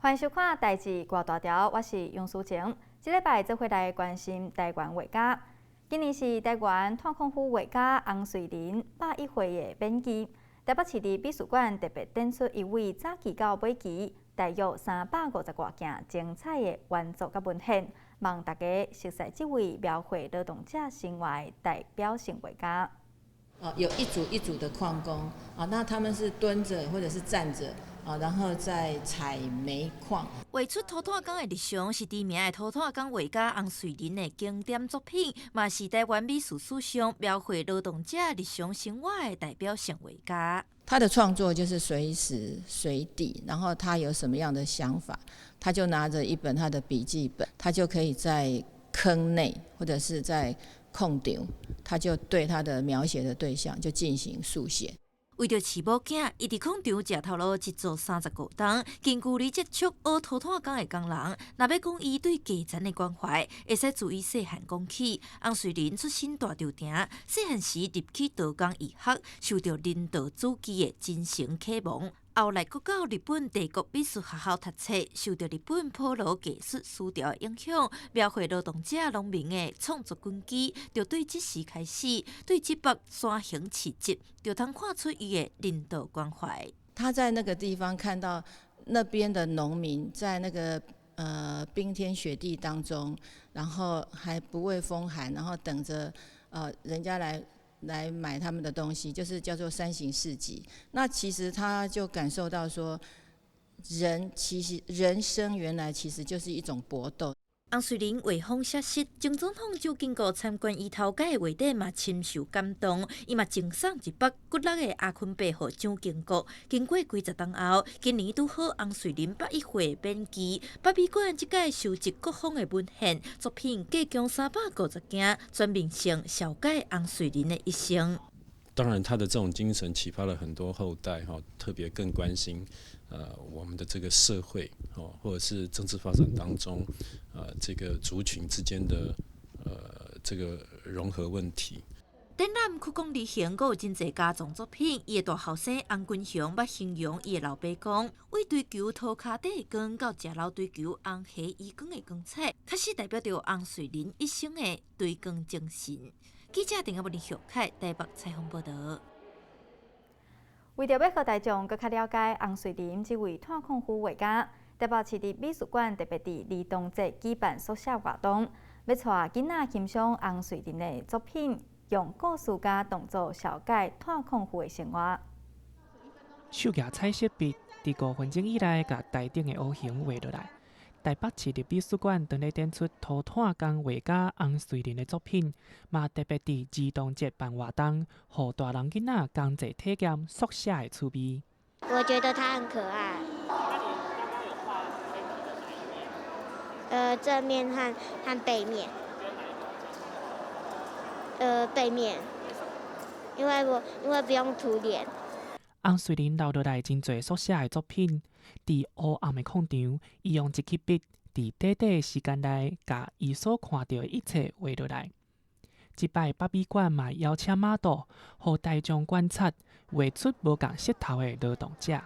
歡迎收看《代誌掛大條》，我是楊淑晴。這禮拜做伙來關心台灣畫家。今年是台灣炭礦夫畫家翁瑞林101歲的免忌。台北市立美術館特別展出一位早期到尾期，大約350外件精彩的原作佮文獻，望大家熟悉這位描繪勞動者生活的代表性畫家。哦，有一組一組的礦工啊，那他們是蹲着或者是站着啊，然後在採煤礦。畫出塗炭工的日常是知名的塗炭工畫家翁瑞林的經典作品，嘛是台灣美術史上描繪勞動者日常生活的代表性畫家。他的創作就是隨時隨地，然後他有什麼樣的想法，他就拿着一本他的筆記本，他就可以在坑內或者是在礦場，他就對他的描寫的對象就進行速寫。為著飼某囝，伊佇礦場食頭路一做35冬，近距離接觸學塗炭工的工人。若欲講伊對基層的關懷，會使自伊細漢講起。翁瑞林出身大稻埕，細漢時入去道江義學，受著人道主義的精神啟蒙。後來閣到日本帝國美術學校讀冊，受著日本普羅藝術思潮的影響，描繪勞動者農民的創作根基，就對這時開始，對這筆山形市集，就通看出伊的人道關懷。他在那個地方看到那邊的農民在那個冰天雪地當中，然後還不畏風寒，然後等着人家來買他們的東西，就是叫做山形市集。那其實他就感受到說，人其實人生原來其實就是一種搏鬥。翁瑞林畫風寫實，前總統蔣經國參觀伊頭家的畫展嘛，深受感動。伊嘛贈送一筆骨力的阿坤伯予蔣經國。經過幾十冬後，今年拄好翁瑞林101歲免忌，北美館這屆收集各方的文獻作品，計共350件，全面性紹介翁瑞林的一生。當然，他的這種精神啟發了很多後代，哈，特別更關心，我們的這個社會，哦，或者是政治發展當中，這個族群之間的，這個融合問題。展覽曲江而行，閣有真濟家藏作品。伊的大後生翁君雄捌形容伊的老爸講，為追求塗跤底的光到食腦追求紅黑餘光的光彩，確實代表著翁瑞林一生的追光精神。記者鄧阿文、林凱台北採訪報導。為著欲予大眾閣較了解翁瑞林這位炭礦夫畫家，台北市立美術館特別佇兒童節舉辦速寫活動，欲帶囡仔欣賞翁瑞林的作品，用故事佮動作紹介炭礦夫的生活。手舉彩色筆，佇5分鐘以內，共台頂的烏形畫落來。台北市立美術館當咧展出塗炭工畫家翁瑞林的作品，嘛特別佇兒童節辦活動，予大人囡仔共齊體驗速寫的趣味。我覺得他很可愛。正面和背面。背面，因為不用塗臉。翁瑞林留落來真濟速寫的作品，佇烏暗的礦場，伊用一支筆，佇短短的時間內，共伊所看著的一切畫落來。這擺北美館嘛邀請馬道，予大眾觀察，畫出無仝色頭的勞動者。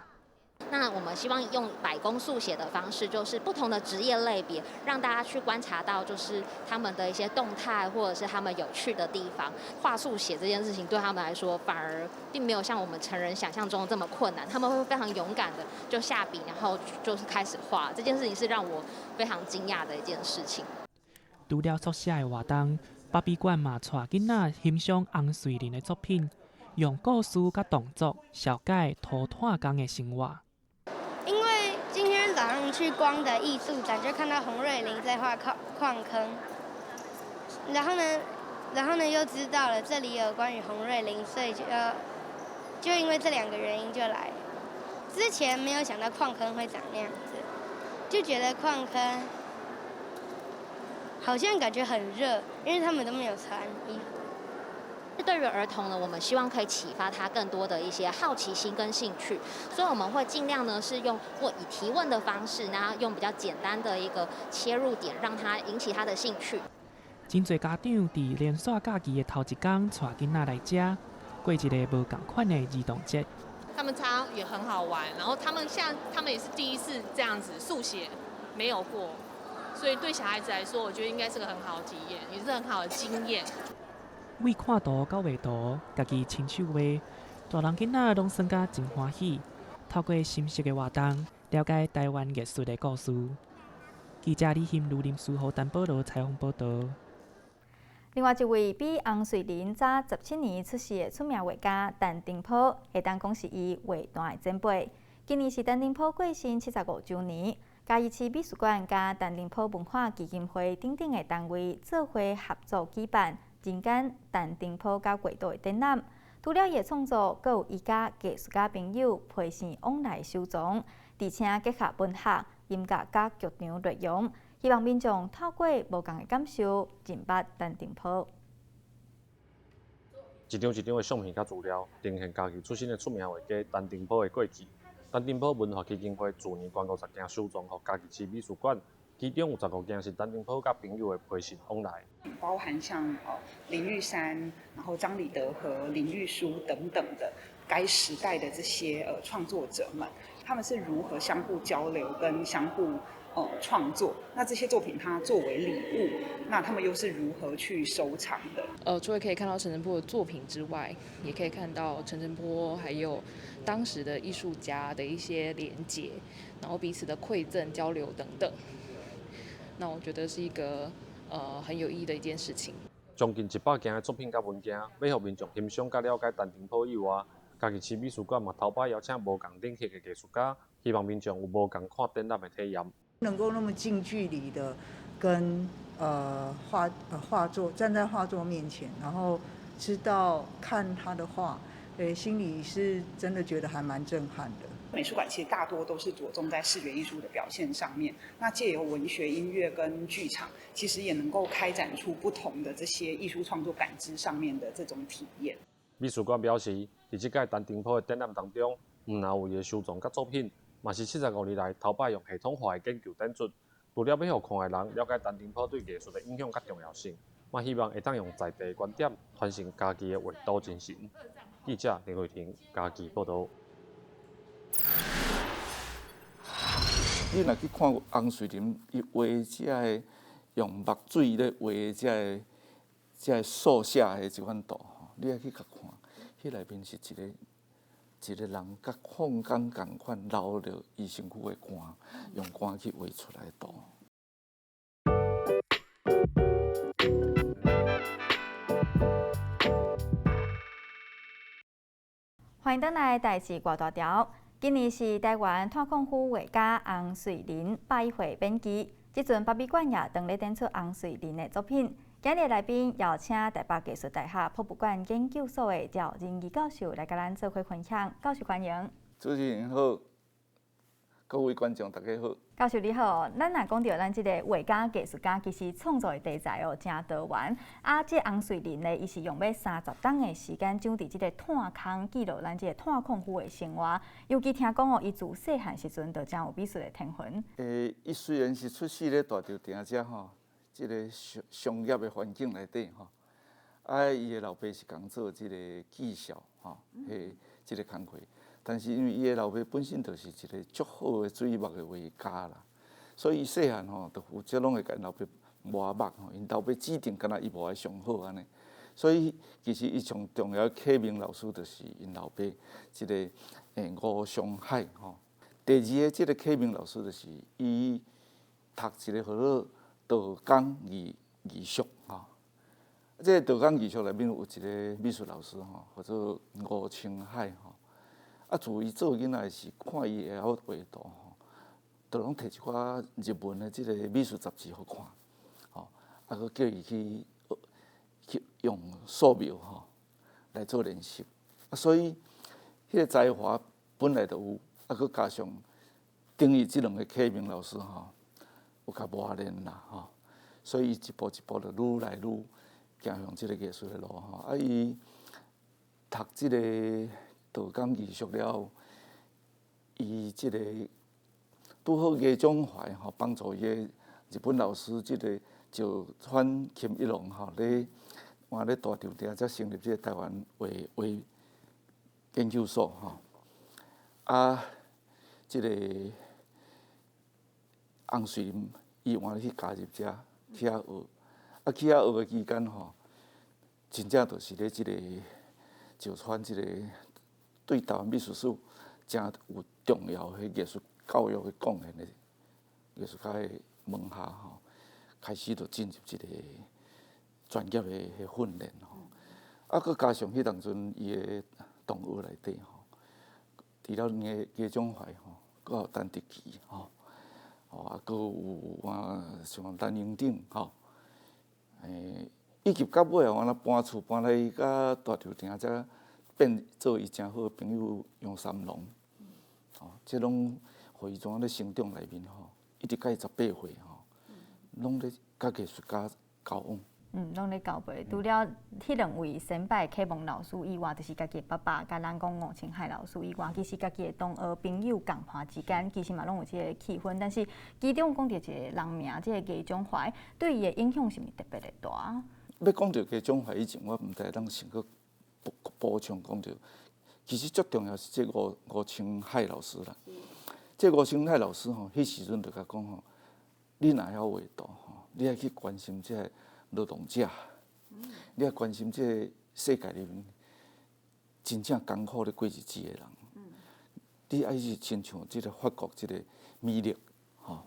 那我們希望用百工速寫的方式，就是不同的職業類別，讓大家去觀察到，就是他們的一些動態，或者是他們有趣的地方。畫速寫這件事情對他們來說，反而並沒有像我們成人想象中這麼困難。他們會非常勇敢的就下筆，然後就是開始畫。這件事情是讓我非常驚訝的一件事情。除了速寫的活動，北美館嘛帶囡仔欣賞翁瑞林的作品，用故事佮動作紹介塗炭工的生活。因為今天早上去光的藝術展，就看到洪瑞麟在畫礦坑，然後呢又知道了這裡有關於洪瑞麟，所以就因為這兩個原因就來。之前沒有想到礦坑會長那樣子，就覺得礦坑好像感覺很熱，因為他們都沒有穿衣服。對於兒童呢，我們希望可以啟發他更多的一些好奇心跟興趣，所以我們會盡量呢是用問以提問的方式，然後用比較簡單的一個切入點，讓他引起他的興趣。真濟家長佇連續假期的頭一工，帶囡仔來遮，過一个無仝款的兒童節。他們常也很好玩，然後他們像他們也是第一次這樣子速寫，沒有過，所以對小孩子來說，我覺得應該是個很好的體驗，也是很好的經驗。為看圖到畫圖，家己親手畫，大人囡仔攏耍甲真歡喜。透過心適的活動，了解台灣藝術的故事。記者李欣如、林書豪、陳保羅採訪報道。另外一位比洪瑞麟早17年出世的出名畫家陳澄波，會當講是伊畫壇的前輩。今年是陳澄波過身75週年，嘉義市美術館佮陳澄波文化基金會等等的單位做伙合作舉辦人間陳澄波佮畫圖的展覽。除了伊的創作，閣有伊佮藝術家朋友批信往來收藏，而且結合文學、音樂佮劇場內容，希望民眾透過無仝的感受，認捌陳澄波。一張一張的相片佮資料，呈現嘉義出身的出名畫家陳澄波的過去。陳澄波文化基金會自年捐50件收藏予嘉義市美術館，其中有15件是陳澄波佮朋友的批信往來。包含像林玉山，然後張李德和、林玉書等等的該時代的這些創作者們，他們是如何相互交流跟相互創作？那這些作品它作為禮物，那他們又是如何去收藏的？除了可以看到陳澄波的作品之外，也可以看到陳澄波還有當時的藝術家的一些連結，然後彼此的饋贈交流等等。那我覺得是一個很有意義的一件事情。將近100件的作品佮文件，欲予民眾欣賞佮了解陳澄波以外，嘉義市美術館嘛頭擺邀請無仝等級的藝術家，希望民眾有無仝看展覽的體驗。能夠那麼近距離的跟畫作站在畫作面前，然後知道看他的畫，心裡是真的覺得還蠻震撼的。美術館其實大多都是着重在視覺藝術的表現上面，那借由文學、音樂跟劇場，其實也能夠開展出不同的這些藝術創作感知上面的這種體驗。美術館表示，佇這屆陳澄波的展覽當中，毋但有伊的收藏佮作品，嘛是75年來頭擺用系統化的研究展出。除了欲予看的人了解陳澄波對藝術的影響佮重要性，嘛希望會當用在地的觀點傳承嘉義的畫都精神。記者林慧婷嘉義報道。你若去看洪瑞麟，伊畫這个用墨水咧畫這个速寫的這款圖吼，你愛去共看，彼內面是一个一个人佮礦工仝款流著伊身軀的汗，用汗去畫出來的圖。歡迎轉來代誌外大條。今年是台灣炭礦區畫家洪瑞麟101歲免忌，這陣北美館也當咧展出洪瑞麟的作品。今日來賓邀請台北藝術大學博物館研究所的趙仁義教授來佮咱做伙分享。教授歡迎。主持人好，各位觀眾大家好。教授你好，咱若講著咱這個畫家、藝術家，其實創作的題材哦誠多元。啊，這洪瑞麟呢，伊是用欲30冬的時間，長佇這個炭坑記錄咱這個炭礦區的生活。尤其聽講哦，伊自細漢時陣就誠有美術的天分。伊雖然是出世咧大稻埕遮吼，這個商業的環境內底吼，啊，伊的老爸是共做這個技校吼，彼這個工課。但是因為伊的老爸本身就是一個足好的水墨的畫家啦，所以伊細漢吼，就負責攏會共𪜶老爸磨墨吼，𪜶老爸指定敢若伊磨的上好按呢。所以其實伊上重要的啟蒙老師就是𪜶老爸這個吳松海吼。第二個這個啟蒙老師就是伊讀一個號做道江藝術吼。這個道江藝術內面有一個美術老師吼，號做吳清海吼。啊，自伊做囡仔的時，看伊會曉畫圖吼，就攏提一寡日文的這個美術雜誌予看，吼，啊，閣叫伊去用素描吼來做練習。啊，所以彼個才華本來就有，啊，閣加上等於這兩個啟蒙老師吼，有共磨練啦吼，所以伊一步一步就愈來愈行向這個藝術的路吼。啊，伊讀這個道江藝術了後，伊這個拄好魏忠懷吼幫助伊的日本老師，這個石川欽一郎吼咧，換咧大稻埕才成立這個台灣畫畫研究所吼。啊，這个翁瑞林伊換去加入遮去遐學，啊去遐學的期間吼，真正就是咧這个石川這个對台灣美術史誠有重要的藝術教育的貢獻的藝術家的門下吼，開始就進入這个專業的彼訓練吼。啊，閣加上彼當陣伊的同學內底吼，除了顏炯懷吼，閣有陳德基吼，吼啊，閣有啊像陳榮鼎吼，以及到尾後，按怎搬厝搬來甲大稻埕才變做伊誠好的朋友楊三郎，吼，這攏予伊怎咧成長內面吼，一直到伊18歲吼，攏咧佮藝術家交往。嗯，攏咧交陪。除了彼兩位先輩啟蒙老師以外，就是家己的爸爸佮咱講吳清海老師以外，其實家己的同學朋友仝伴之間，其實嘛攏有這個氣氛。但是其中講著一個人名，這個顏炯懷對伊的影響是毋是特別的大？欲講著顏炯懷以前，我毋知當先閣補充講著，其實最重要是這吳清海老師啦。這吳清海老師吼，彼時陣就共講吼，你若曉畫圖吼，你愛去關心這個勞動者，你愛關心這個世界裡面真正艱苦咧過日子的人，你愛是親像這個法國這個米勒，吼，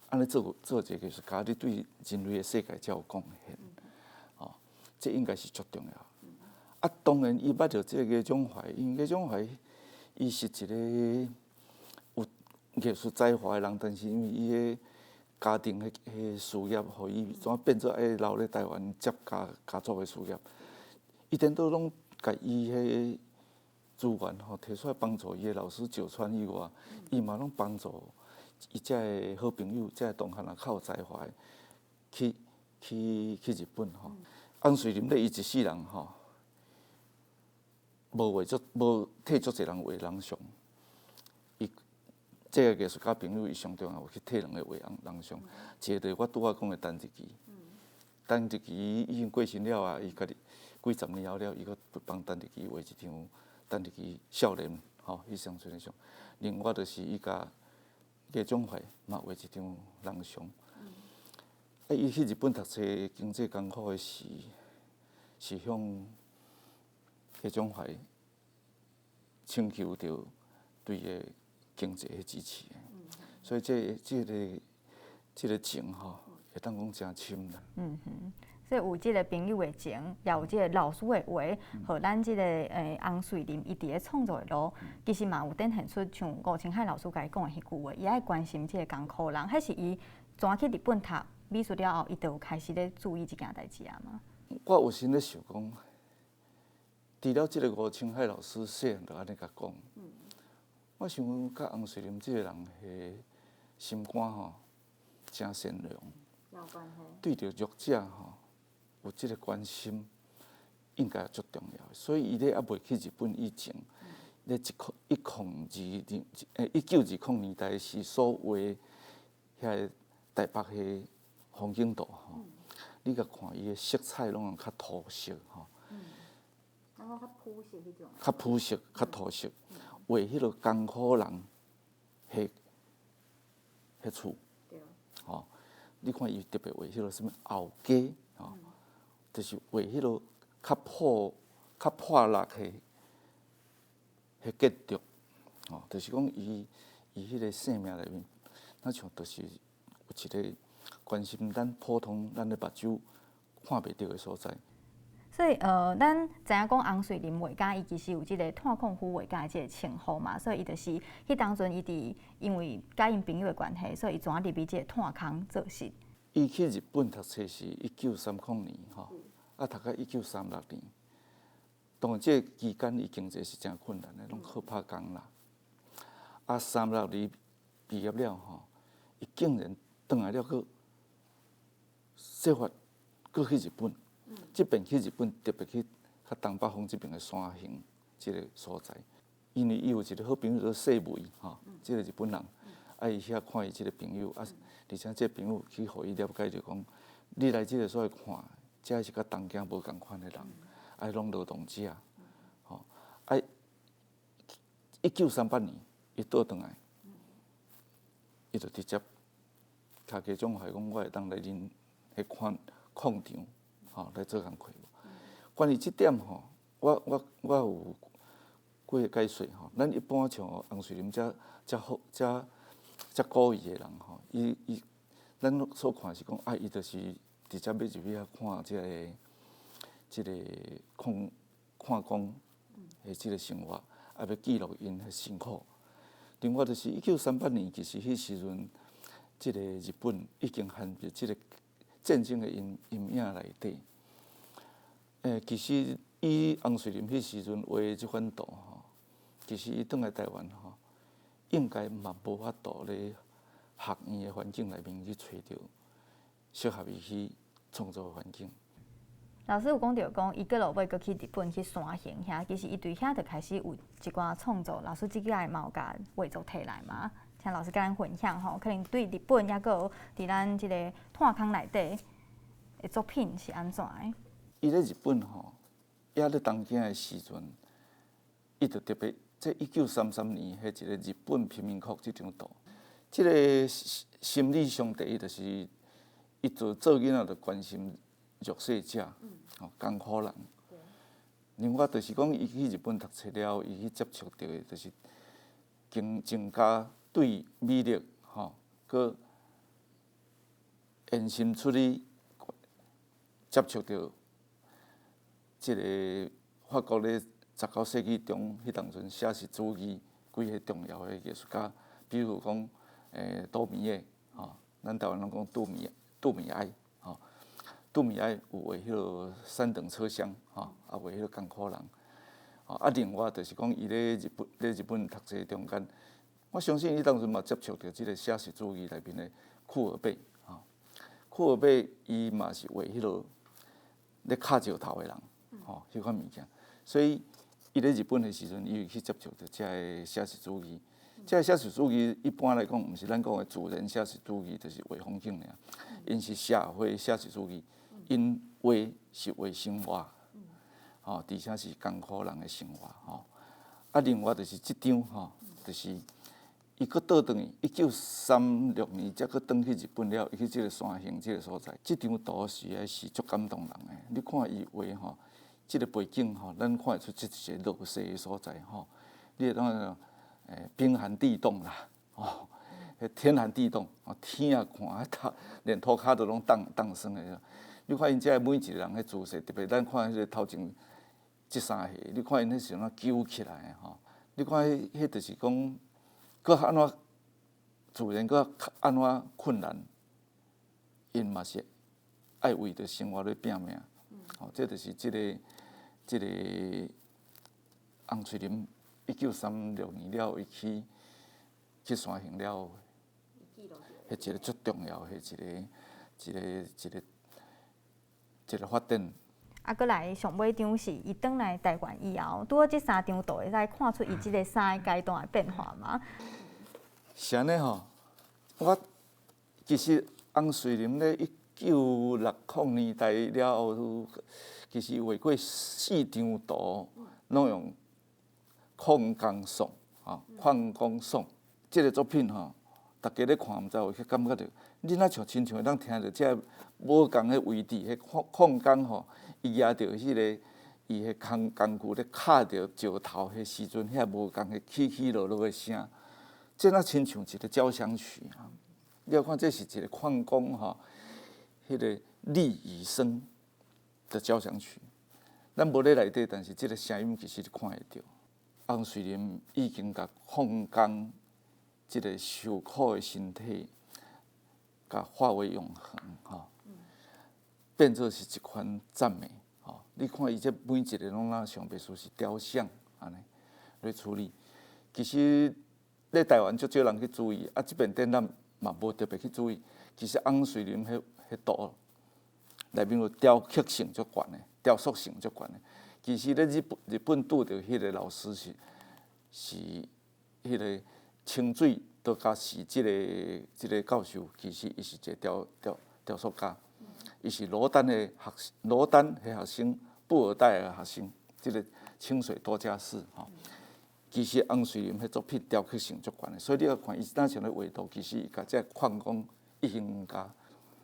按呢做做一個藝術家，你對人類的世界才有貢獻，吼，這應該是足重要。啊，當然伊捌著這個顏炯懷，因為顏炯懷伊是一個有藝術才華的人，但是因為伊的家庭彼事業，予伊怎變做愛留咧台灣接家族的事業，伊顛倒攏共伊彼資源吼提出來幫助伊的老師石川以外，伊嘛攏幫助伊遮的好朋友、遮的同學若較有才華的去日本吼。翁瑞林咧伊一世人吼，無畫足無替足濟人畫人像，伊這个藝術家朋友，伊上重要有去替兩个畫人像，一个就是我拄仔講的陳日基，陳日基已經過身了啊，伊家己幾十年後了，伊閣幫陳日基畫一張陳日基少年吼，彼時陣的像。另外就是伊共顏炯懷嘛畫一張人像。啊，伊去日本讀冊，經濟艱苦的時，是向顏炯懷請求著對伊的經濟的支持，所以這個情吼，會當講誠深啦。嗯哼，所以有這個朋友的情，也有這個老師的話，予咱這個翁瑞林伊佇咧創作的路，其實嘛有展現出像吳清海老師共伊講的彼句話，伊愛關心這個艱苦人，彼是伊轉去日本讀美術了後，伊就有開始咧注意這件代誌啊嘛。我有時咧想講，除了這個吳清海老師細漢就按呢共講。我想佮翁瑞林這個人的心肝吼，誠善良，對著弱者吼有這個關心，應該足重要。所以伊咧猶未去日本以前，咧1920年代時所畫遐个台北的風景圖吼，你共看伊的色彩攏較塗色吼，較樸實彼種，較樸實，較塗色。畫彼个艱苦人，彼厝，吼，你看伊特別畫彼个啥物後街，吼，就是畫彼个較破落的彼建築，吼，就是講伊彼个生命內面，若像就是有一個關心咱普通咱的目睭看袂著的所在。所以，咱知影講翁瑞林畫家，伊其實有這個炭礦府畫家的這個稱號嘛，所以伊就是彼當陣伊佇因為佮𪜶朋友的關係，所以伊轉入去這個炭空做事。伊去日本讀冊是1930年吼，啊讀到1936年，當然這個期間伊經濟是誠困難的，攏靠拍工啦。啊，36年畢業了吼，伊竟然轉來了，閣設法閣去日本。這邊去日本，特別去較東北方這邊的山形這個所在，因為伊有一個好朋友叫細梅吼，這個日本人，啊伊遐看伊這個朋友，啊而且這個朋友去予伊了解就講，你來這個所在看，這是佮東京無仝款的人，啊攏勞動者，吼，啊1938年，伊倒轉來，伊就直接敲家長懷講，我會當來恁彼款礦場吼來做工課無？關於這點吼，我有幾个解說吼。咱一般像洪瑞麟遮遮好遮遮古意的人吼，伊伊咱所看是講啊，伊就是直接欲入去遐看這个礦工的這个生活，啊，欲記錄𪜶的辛苦。另外就是1938年，其實彼時陣，這个日本已經陷入這个戰爭的陰影內底。其實以洪瑞麟彼時陣畫這款圖吼，其實伊轉來台灣吼，應該嘛無法度咧學院的環境內面去揣著適合伊去創作的環境。老師有講著講，伊閣落尾閣去日本去山形遐，其實伊對遐就開始有一寡創作。老師這個嘛有共畫作提來嗎？請老師共咱分享吼，可能對日本抑閣有佇咱這个炭坑內底的作品是按怎的？伊咧日本吼，抑咧東京的時陣，伊就特別，這1933年，彼一个日本貧民窟這張圖，這个心理上第一就是伊做做囡仔就關心弱勢者，吼艱苦人。另外就是講，伊去日本讀冊了，伊去接觸著的，就是更增加對美麗吼，閣延伸出去接觸著這个法國咧19世紀中，彼當陣寫實主義幾个重要的藝術家，比如講多米耶，吼，咱台灣攏講杜米埃，吼，杜米埃有畫彼个三等車廂，吼，啊畫彼个艱苦人，吼，啊另外就是講伊咧日本讀冊中間，我相信伊當陣嘛接觸著這个寫實主義內面的庫爾貝，吼，庫爾貝伊嘛是畫彼个咧敲石頭的人，吼，彼款物件，所以伊咧日本的時陣，伊有去接觸著這个寫實主義。這个寫實主義一般來講，毋是咱講的自然寫實主義，就是畫風景爾，𪜶是社會寫實主義，𪜶畫是畫生活，吼，而且是艱苦人的生活，吼。啊，另外就是這張吼，就是伊閣倒轉去，1936年才閣轉去日本了，伊去這个山形這个所在，這張圖實在是足感動人的。你看伊畫吼，這个背景吼，咱看會出這是一个落雪的所在吼。你會當冰寒地凍啦，吼，天寒地凍，天也寒，連塗跤都攏凍凍酸的。你看𪜶遮每一個人彼姿勢，特別咱看彼个頭前這三個，你看𪜶彼是按怎揪起來的吼？你看彼彼就是講，閣按怎自然閣按怎困難，𪜶嘛是愛為著生活咧拚命。吼，這就是這个洪瑞麟1936年了後，伊去山形了後，彼一个足重要的一个發展。啊，閣來上尾張是伊轉來台灣以後，拄好這三張圖會使看出伊這个三个階段的變化嗎？是按呢吼，我其實洪瑞麟咧1960年代了後，其實畫過四張圖，攏用礦工喪，吼，礦工喪這个作品吼，大家咧看，毋知有去感覺著，你若像親像會當聽著這無仝的位置，彼礦工吼，伊舉著彼个伊彼工具咧敲著石頭彼時陣，遐無仝的起起落落的聲，這若親像一个交響曲啊！你來看，這是一个礦工吼，彼个厲與生的交響曲。咱無咧內底，但是這个聲音其實你看會著。洪瑞麟已經共礦工這个受苦的身體，共化為永恆，吼，變做是一款讚美，吼。你看伊這每一个攏若像袂輸是雕像按呢來處理。其實咧台灣足少人去注意，啊，這邊展覽嘛無特別去注意。其實洪瑞麟彼圖內面有雕刻性足懸的，雕塑性足懸的。其實咧日本拄著彼个老師是彼个清水多嘉是這个教授，其實伊是一个雕塑家，伊是羅丹的學生，布爾代爾的學生，這个清水多加士吼。其實翁瑞林彼作品雕刻性足懸的，所以你來看伊當時咧畫圖，其實伊共這礦工已經共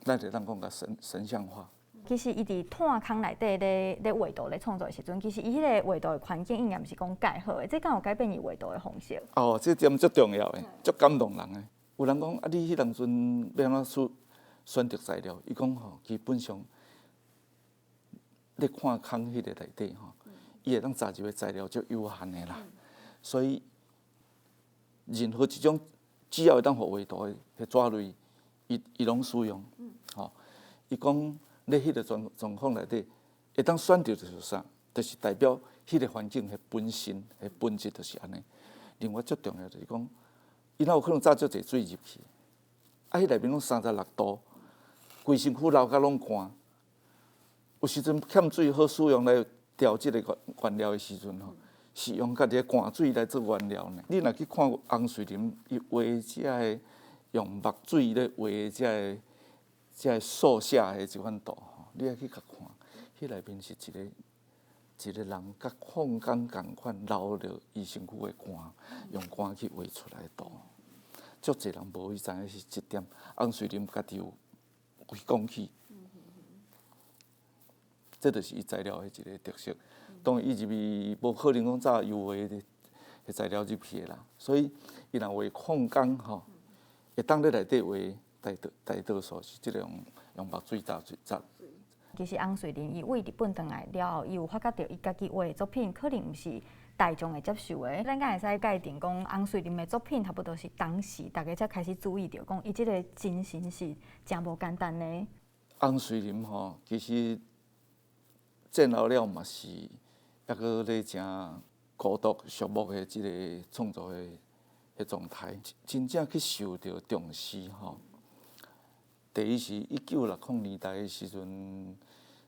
咱會當講共神像化。其實伊佇炭坑內底咧畫圖咧創作的時陣，其實伊彼個畫圖的環境應該毋是講蓋好的，這敢有改變伊畫圖的方式？哦，這點足重要的，足感動人的。有人講啊，你彼當陣欲按怎選擇材料？伊講吼，基本上咧礦坑彼個內底吼，伊會當雜入的材料足有限的啦。所以任何一種只要會當予畫圖的彼紙類，伊攏使用。吼，伊講咧彼個狀況內底，會當選擇就是啥？就是代表彼個環境的本身的本質就是按呢。另外足重要就是講，伊哪有可能炸足濟水入去？啊，彼內面攏36度，規身軀流甲攏汗。有時陣欠水好使用來調這個原料的時陣吼，是用家己的汗水來做原料呢。你若去看翁瑞林伊畫這个用墨水咧畫這个速寫的這款圖吼，你愛去共看，彼內面是一個一個人佮礦工仝款流著伊身軀的汗，用汗去畫出來的圖。足濟人無去知影是這點，翁瑞林家己有去講起，這就是伊材料的一個特色。當然，伊入去無可能講早油畫的材料入去的啦，所以伊若畫礦工吼，會當咧內底畫大多數是這個用墨水浸水浸。其實翁瑞林伊對日本轉來了後，伊有發覺著伊家己畫的作品可能毋是大眾會接受的。咱敢會使界定講，翁瑞林的作品差不多是當時大家才開始注意著，講伊這個精神是誠無簡單的。翁瑞林吼，其實戰後了嘛是猶閣咧誠孤獨寂寞的這個創作的彼狀態，真正去受著重視吼。第一是1960年代的時陣，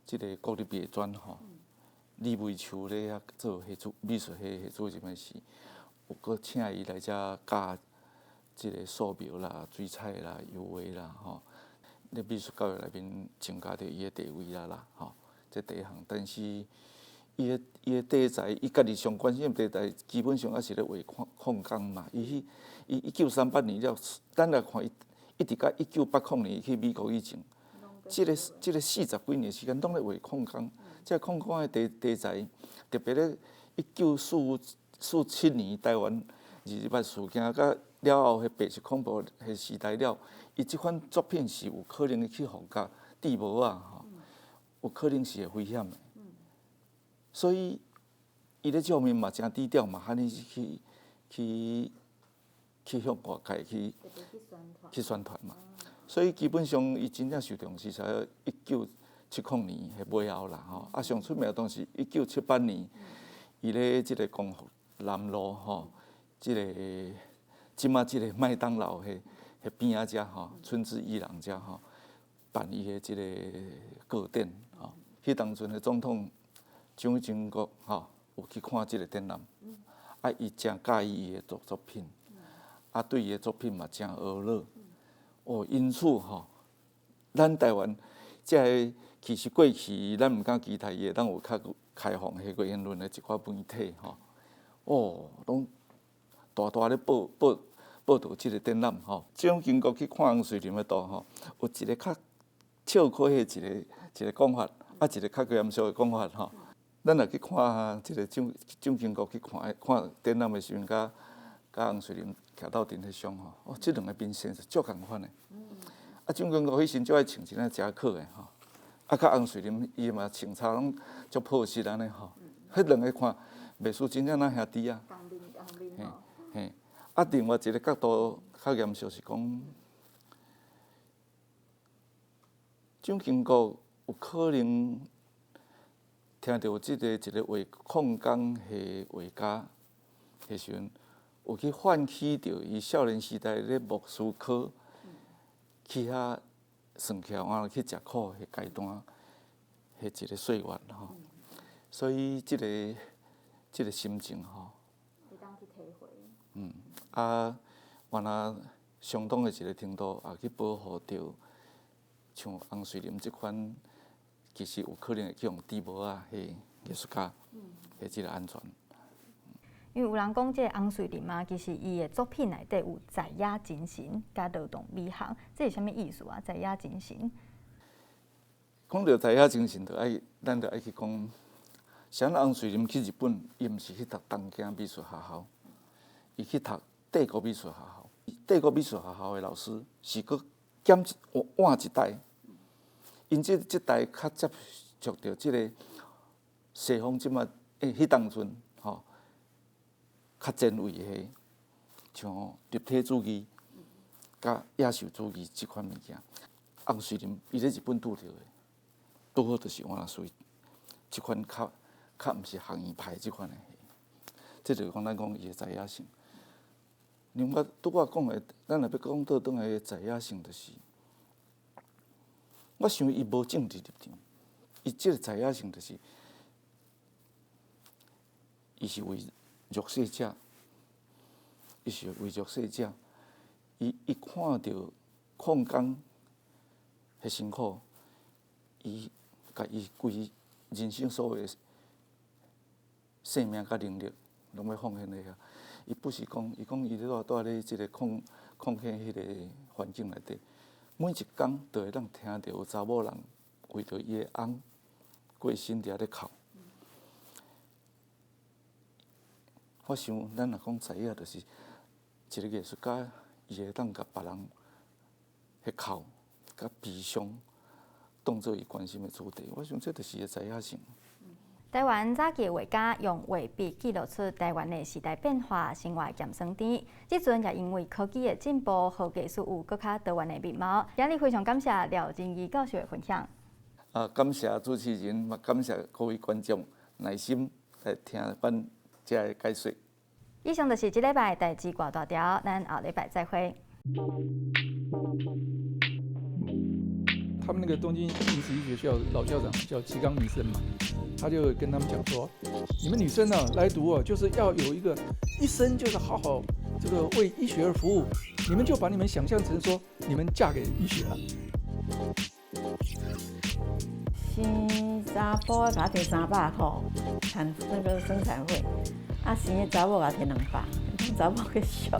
這個國立藝專吼，李梅秋咧遐做系主美術系系主任的時，有閣請伊來遮教這個素描啦、水彩啦、油畫啦吼。咧美術教育內面增加著伊的地位啦吼，這第一項。但是伊的題材，伊家己上關心的題材，基本上猶是咧畫礦工嘛。伊彼伊1938年了，咱來看伊。一直到1980年去美國以前，這個40幾年時間，攏咧畫礦工。這個礦工的題材，特別咧1947年台灣二二八事件佮了後，彼白色恐怖彼時代了，伊這款作品是有可能去予共戴帽仔吼，有可能是會危險的。所以，伊咧這方面嘛誠低調嘛，罕呢去向外界去宣傳嘛，所以基本上伊真正受重視是1970年彼尾後啦吼，啊上出名當時1978年，伊咧這個光復南路吼，這個這馬這個麥當勞彼邊仔遮吼，春之藝廊遮吼，辦伊的這個個展吼，彼當陣的總統蔣經國吼有去看這個展覽，啊伊誠佮意伊的作品。啊，對伊的作品嘛誠呵咾哦，因此吼，咱台灣這个其實過去咱毋敢期待伊會當有較開放彼個言論的一寡媒體吼，哦，攏大大咧報導這個展覽吼。蔣經國去看翁瑞林的圖吼，有一個較笑詼的一個講法，啊，一個較嚴肅的講法吼。咱若去看這個蔣經國去看看展覽的時陣，佮翁瑞林徛鬥陣翕相吼，哦，這兩个面色是足仝款的。啊，蔣經國彼時足愛穿一領夾克的吼，啊，佮翁瑞林伊嘛穿衫攏足樸實按呢吼，彼兩个看袂輸真正若兄弟啊。嘿，嘿，啊，另外一个角度較嚴肅是講，蔣經國有可能聽著這個一個畫礦工的畫家的時陣。有去喚起著伊少年時代咧莫斯科去遐算起來，換去食苦彼階段，彼一個歲月吼。所以這個心情吼，啊，原來相當的一個程度也去保護著像翁瑞林這款，其實有可能會去予戴帽仔彼藝術家彼這個安全。因為有人講，這個翁瑞林啊，其實伊的作品內底有在野精神佮勞動美學，這是啥物意思啊？在野精神。講著在野精神，就愛咱就愛去講，啥人翁瑞林去日本，伊毋是去讀東京美術學校，伊去讀帝國美術學校。帝國美術學校的老師是閣減晚一代，𪜶這代較接觸著這个西方這馬彼當陣吼，較前衛的，像立體主義、佮野獸主義這款物件。翁瑞林伊咧日本拄著的，拄好就是換屬於這款較較毋是學院派這款的，這就是講咱講伊的在野性。另外，拄我講的，咱若欲講倒轉來在野性，就是我想伊無政治立場，伊這个在野性就是，伊是為弱勢者，伊是為弱勢者，伊看著礦工彼辛苦，伊共伊規人生所有的生命佮能力，攏欲奉獻佇遐。伊不是講，伊講伊咧蹛咧這个礦礦坑彼个環境內底，每一工都會當聽著有查某人為著伊的翁過身佇遐咧哭。我想，咱若講在野，就是一个藝術家，伊會當共別人彼哭佮悲傷當做伊關心的主題。我想這就是伊的在野性。台灣早期畫家用畫筆記錄出台灣的時代變化、生活鹹酸甜。這陣也因為科技的進步，予藝術有閣較多元的面貌。今日非常感謝廖仁義教授的分享。啊，感謝主持人，嘛感謝各位觀眾耐心來聽阮遮的解說。以上就是這禮拜代誌掛大條，咱後禮拜再會。他們那個東京臨時醫學校老校長叫齊岡彌生嘛，他就跟他們講說：你們女生呢、啊、來讀哦，就是要有一個一生就是好好這個為醫學而服務，你們就把你們想象成說你們嫁給醫學了。生查埔共我提300箍，產那個生產費，啊生的查某共提200，查某較俗。